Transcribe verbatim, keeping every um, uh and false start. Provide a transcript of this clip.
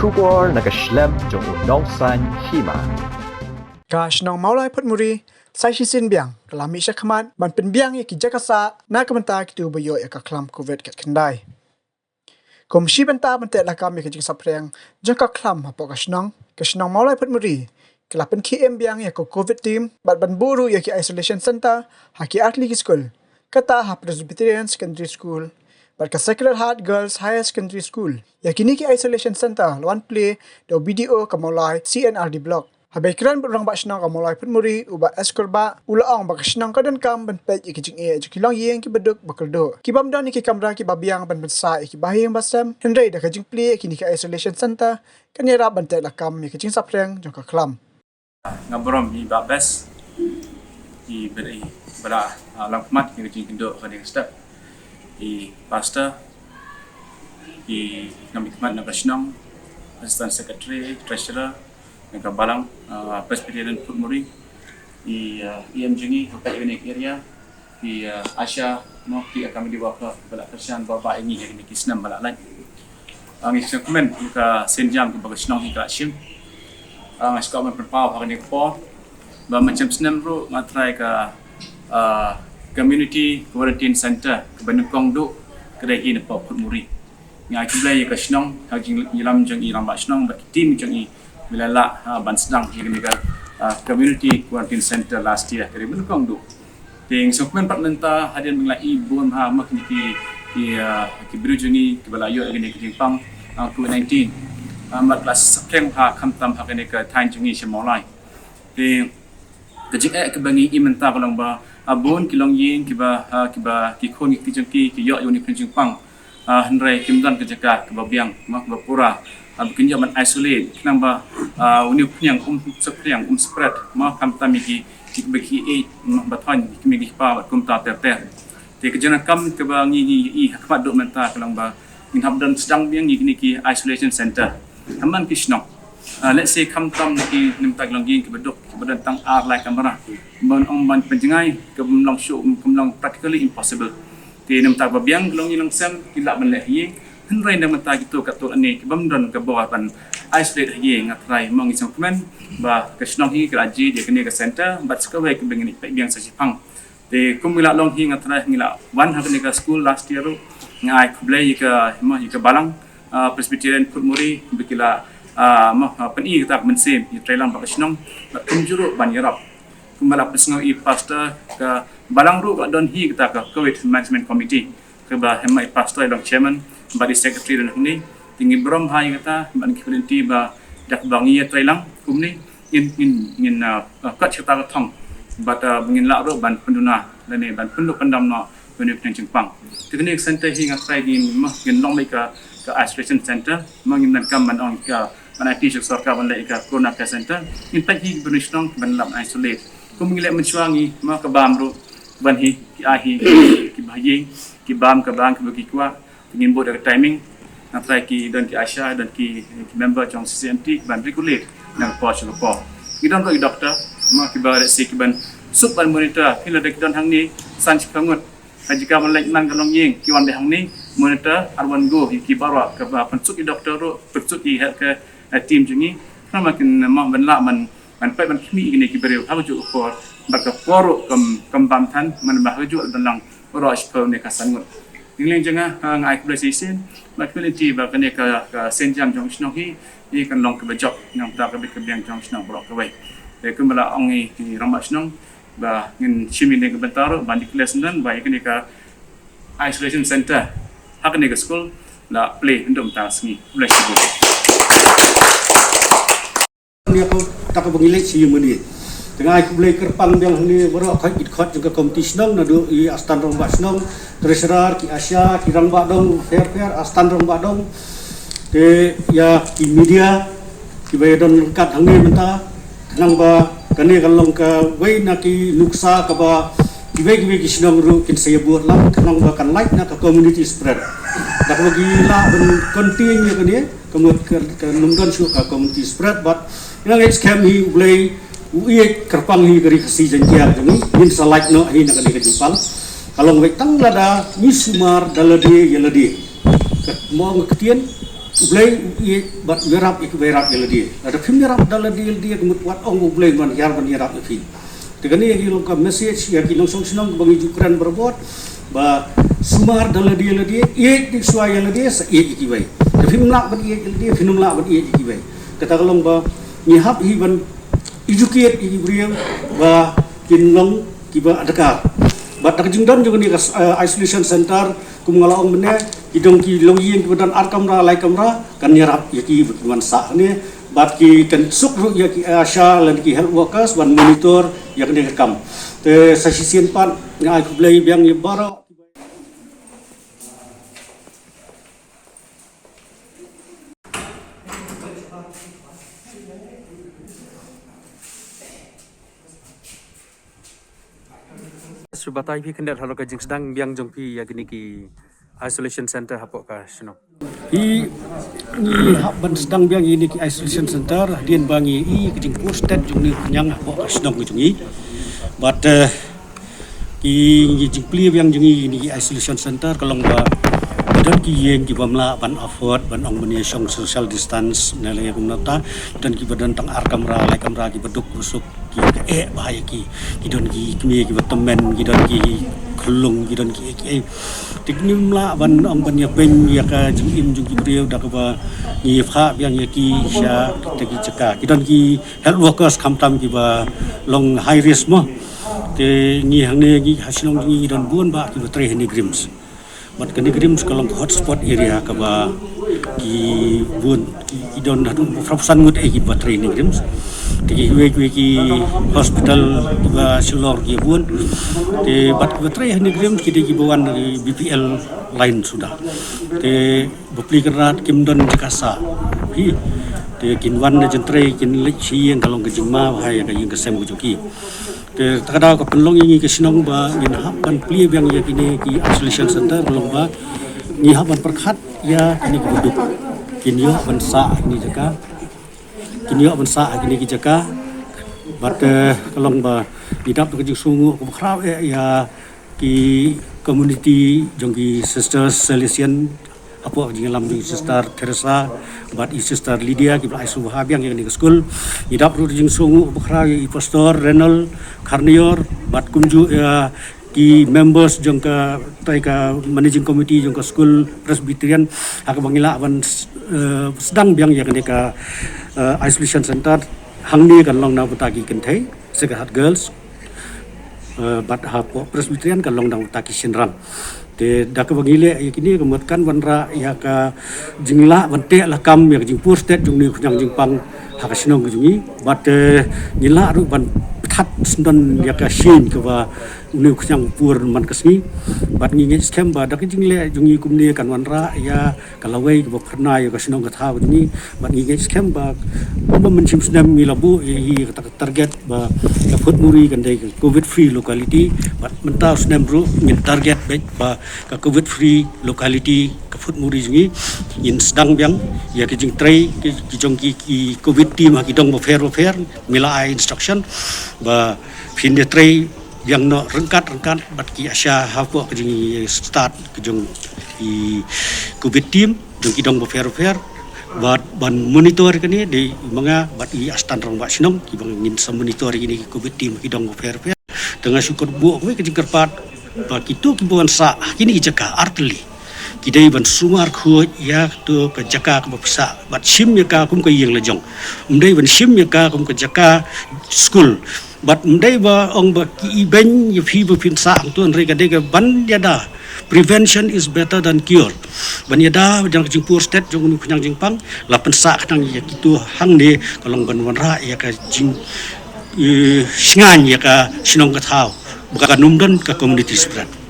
Khubor na ka shlem jong u nongsan hima. Ka shnong Mawlai Phutmuri, sa shisien biang, ka la mih shakhmat, ban pynbiang ïa ki jaka sah, na ka bynta kito ba ïoh ïa ka khlam covid khatkhyndai. Kum shi bynta ban teh lakam ïa ka jingsaphriang jong ka khlam hapoh ka shnong, ka shnong Mawlai Phutmuri, ka la pynkhie em biang ïa ka covid team, bad ban buh ruh ïa ki isolation center ha ki artylli ki skul, kata ha Presbyterian Secondary School bad ka Sacred Heart Girls Higher Secondary School. Ïa kine ki isolation center la wan plie da u B D O ka Mawlai C and R D Block. Haba ïakren bad u Rangbah Shnong ka Mawlai Phutmuri, u Bah S Kurbah, u la ong ba ka shnong ka donkam ban peit ïa ki jingeh jong ki longïing kiba duk ba kyrduh, ki bym don ïa ki kamra kiba biang ban pynsah ïa ki bahaïing bahasem, hynrei da ka jingplie ïa kine ki isolation center, kan ïarap ban teh lakam ïa ka jingsaphriang jong ka khlam. Nga burom ïa i Bah Best, i ba la, i ba la, ah, long khmat ïa ka jingkynduh ha kane ka step, i Pastor, i nongmihkhmat na ka shnong, Assistant Secretary, Treasurer na ka Balang, ah, Presbyterian Phutmuri, i, ah, E M jong ngi ha kane ka area, i, ah, ASHA, mo, ki community worker ba la kyrshan ba, ba ïa ngi ha kine ki snem ba la leit. Ah, ngi sngewkmen ïa ka sienjam kaba ka shnong hi ka la shim. Ah, nga sngewkmen pynpaw ha kane ka por ba mynshem snem ruh nga trai ka, ah, community quarantine center kaba nyngkong duh ka dei hi na Phutmuri. Nga ai khublei ïa ka shnong ha ka jingïalam jong i Rangbah Shnong bad ki team jong i ba la lah, ah, ban sdang ïa kane ka, ah, community quarantine center last year ka dei ba nyngkong duh. Te nga sngewkmen pat mynta hadien ba ngi la i bun ha ma kine ki, ki, ah, ki briew jong ngi kiba la ïoh ïa kane ka jingpang, ah, covid nineteen. Ah, bad la saphriang ha khamtam ha kane ka thaiñ jong ngi sha Mawlai. Te ka jingeh kaba ngi i mynta ka long ba, ah, bun ki longïing kiba, ah, kiba ki khun ki kti jong ki ki ïoh ïa une u jingpang. Ah, hynrei kim don ka jaka kaba biang, mo, kaba pura, ah, ba kin ïoh ban isolate, khnang ba, ah, une u khñiang um saphriang, um spread, mo, khamtam ïa ki, ki, ba ki ïeit, mo, ba thoiñ, ki kmie ki kpa bad kumta ter ter. Te ka jingdonkam kaba ngi, ngi i ha khmat duh mynta ka long ba ngin hap don sdang biang ïa kine ki isolation center ha man ki shnong. Ah, let's say khamtam ki, na bynta ki longïing kiba duk, kiba don tang ar lai kamra, ban ong ban pynjngai, kam long shuh, kam long practically impossible. Te na bynta ba biang ki longïing longsem ki lah ban leh hi, hynrei na bynta kito katto katne ki bym don ka bor ban isolate hi, nga trai, mo, ngi sngewkmen ba ka shnong hi ka la jied ïa kane ka center bad sa kawei kaba ngin peit biang sa shiphang. Te kum ngi la long hi, nga trai, ngi la wan ha kane ka school last year ruh, nga ai khublei ïa ka, mo, ïa ka Balang, ah, Presbyterian Phutmuri ba ki la, ah, mo, ah, pyni kata ka mynsiem ïatreilang bad ka shnong bad kumjuh ruh ban ïarap. Kumba la pynsngew i Pastor, ka Balang ruh ka don hi kata ka covid management committee kaba hynmen i Pastor i long chairman bad i secretary don hangne. Te ngi burom ha ïa kata bad ngi kyrpad ïa lynti ba da kaba ngi ïatreilang kumne ngin, ngin, ngin, ah, ah, kot shi kata ka thong bad, ah, ngin lah ruh ban pynduna lane ban pynduh pyndam noh ïa une u khñiang jingpang. Te kane ka center hi, nga trai, ngin, mo, ngin long beit ka, ka isolation center, mo, ngim donkam ban ong ka, ban aiti sha ka sorkar ban leh ka corona care center. Ngin peit hi kiba ri shnong ban lah ban isolate. Kum ngi leh mynshuwa ngi, mo, ka bam ruh ban hi, ki ai hi ki bahaïing, ki bam ka bam kiba ki kwah. Te ngin bud da ka timing. Nga trai, ki don ki ASHA, don ki, ki member jong C C M T ban regulate na ka por sha ka por. Ngi don ruh ki doctor, mo, kiba, let's say, kiban suk ban monitor, phi, lada ki don hangne san shiphew ngut, ka jaka ban leit man ka longïing, ki wan beit hangne, monitor, ar wan go ïa ki baroh, kaba pynsuk i doctor ruh, pynsuk i healthcare, eh, team jong ngi. Khnang ba kin, mo, ban lah ban, ban peit ban khmih ïa kine ki briew ha kajuh ka por, bad ka por ruh kam, kam bam than, man ba ha kajuh ban long baroh shiphew ne ka san ngut. Ngi, lynti jong nga, ah, nga ai khublei shisien bad khublei lynti ba kane ka, ka sienjam jong ka shnong hi, hi kan long kaba jop na ka bynta ka bit ka biang jong ka shnong baroh kawei. Te kumba la ong i, i Rangbah Shnong, ba ngin shim ïa kane ka bynta ruh ban declare syndon ba ïa kane ka isolation center ha kane ka school la plie haduh mynta ka sngi. Khublei shibun. Ïa kata kaba ngi leit sha ïing mane. Te nga ai khublei kyrpang biang hangne baroh khot ki dkhot jong ka komiti shnong, naduh i Assistant Rangbah Shnong, Treasurer, ki ASHA, ki rangbah dong, fair fair, Assistant Rangbah dong. Te ïa ki media kiba ïadon ryngkat hangne mynta, khnang ba kane kan long kawei na ki nuksa kaba kiwei kiwei ki shnong ruh kin sa ïa bud lang, khnang ba kan lait na ka community spread. Da kaba ngi lah ban contain ïa kane, ka mut ka, kan ym don shuh ka community spread, bad nga ngeit skhem hi U Blei u ïeit kyrpang hi ka Ri Khasi Jaiñtia jong ngi, ngin sa lait noh hi na kane ka jingpang. Ka long beit tang lada ngi sumar da lade ïa lade. Ka mong ka ktien, U Blei u ïeit bad u ïarap ïa kiba ïarap ïa lade. Lada phim ïarap da lade lade, ka mut wat ong ba U Blei un wan hiar ban ïarap ïa phi. Te kane ka long ka message ïa ki nongshong shnong ba ngi ju kren barabor ba sumar da lade lade, ïeit dei shuwa ïa lade, sa ïeit ïa kiwei. Te phim lah ban ïeit ïa lade, phim lah ban ïeit ïa kiwei. Kata ka long ba ngi hap hi ban educate ïa ki briew ba kin long kiba adkar. Bad da ka jingdon jong kane ka, eh, isolation center, kum nga la ong mynne, ki don ki longïing kiba don ar kamra, lai kamra, kan ïarap ïa ki ba kin wan sah hangne. Bad ki kan suk ruh ïa ki ASHA lane ki health workers ban monitor ïa kane ka kam. Te sa shisien pat nga ai khublei biang ïa baroh. Shu batai phi khyndiat halor ka jingsdang biang jong phi ïa kine ki isolation center hapoh ka shnong. Ngi hap ban sdang biang ïa kine ki isolation center hadien ba ngi i ka jingpur stet jong une u khñiang hapoh ka shnong ka jong ngi. Bad, eh, ki, ngi jingplie biang jong ngi ïa kine ki isolation center ka long ba don ki ïing ki bym lah ban afford ban ong ban ïa shong social distance ne lei kumta. Don kiba don tang ar kamra, lai kamra, kiba duk ba suk, ki ka eh bha ïa ki. Ki don ki kmie kiba tymmen, ki don ki khyllung, ki don ki eh ki eh. Te kim lah ban ong ban ïa pyn ïa ka jingim jong ki briew da kaba ngi phah biang ïa ki sha kita ki jaka. Ki don ki health workers khamtam kiba long high risk mo. Te ngi hangne ngi ha shnong ngi don bun bah kiba trei ha NEIGRIHMS. Bad ka NEIGRIHMS ka long ka hotspot area kaba ki bun ki, ki don haduh phra phew san ngut eh kiba trei ha NEIGRIHMS. Te kiwei kiwei ki hospital kiba shalor ki bun. Te bad kiba trei ha NEIGRIHMS ki dei kiba wan na BPL line suda. Te bapli kynrad kim don jaka sah. Hi. Te kin wan na jingtrei kin leit sha ïing ka long ka jingma bha ïa ka ïing ka sem ka jong ki. Te kata ka daw ka pynlong ïa ngi ka shnong ba ngin hap ban plie biang ïa kine ki isolation center ka long ba ngi hap ban pyrkhat ïa kine kiba duk. Kin ïoh ban sah ha kine jaka. Kin ïoh ban sah ha kine ki jaka. Bad, eh, ka long ba ngi dap da ka jingsngewnguh kaba khraw eh ïa ki community jong ki Sisters Salesian hapoh ka jingïalam jong Sister Teresa bad i Sister Lydia kiba la ai sngewbha biang ïa kane ka skul. Ngi dap ruh da ka jingsngewnguh kaba khraw ïa i Pastor Reynold Kharnaior bad kumjuh ïa ki members jong ka, tai ka managing committee jong ka skul Presbyterian ha kaba ngi lah ban, eh, sdang biang ïa kane ka, eh, isolation center. Hangne kan long na bynta ki kynthei, Sacred Heart Girls. Eh, bad hapoh Presbyterian kan long na bynta ki shynrang. Te da kaba ngi leh ïa kine ka mut kan wanrah ïa ka jinglah ban teh lakam ïa ka jingpur stet jong une u khñiang jingpang ha ka shnong ka jong ngi. Bad, eh, ngi lah ruh ban pynthad syndon ïa ka shin kaba une u khñiang pur man ka sngi. Bad ngi ngeit skhem ba da ka jingleh jong ngi kumne kan wanrah ïa ka lawei kaba phyrnai ïa ka shnong ka thaw ka jong ngi. Bad ngi ngeit skhem ba kumba mynshem snem ngi la buh ïa hi kata ka target ba ka Phutmuri kan dei ka covid free locality. Bad mynta u snem ruh ngin target beit ba ka covid free locality ka Phutmuri jong ngi. Ngin sdang biang ïa ka jingtrei ki, ki jong ki, ki covid team ha ki dong bapher bapher. Ngi la ai instruction ba phin ïa trei biang noh ryngkat ryngkat bad ki ASHA hapoh ka jingstad ka jong i covid team jong ki dong bapher bapher. Bad ban monitor kane dei ma nga bad i Assistant Rangbah Shnong kiba ngin sa monitor kine ki covid team ki dong bapher bapher. Te nga shu kyrbuh kawei ka jingkyrpad ba kito kiba wan sah ha kine ki jaka artylli ki dei ban sumar khuid ïa kato ka jaka kaba phi sah bad shim ïa ka kum ka ïing la jong. Ym dei ban shim ïa ka kum ka jaka skul. Bad ym dei ba ong ba ki ibeiñ ïa phi ba phin sah hangto, hynrei ka dei ka ban ïada. Prevention is better than cure. Ban ïada ïa ka jingpur stet jong une u khñiang jingpang, la pynsah khnang ïa kito hangne ka long ban wanrah ïa ka jing, eh, shngaiñ ïa ka shnong ka thaw. Ba kan ym don ka community spread.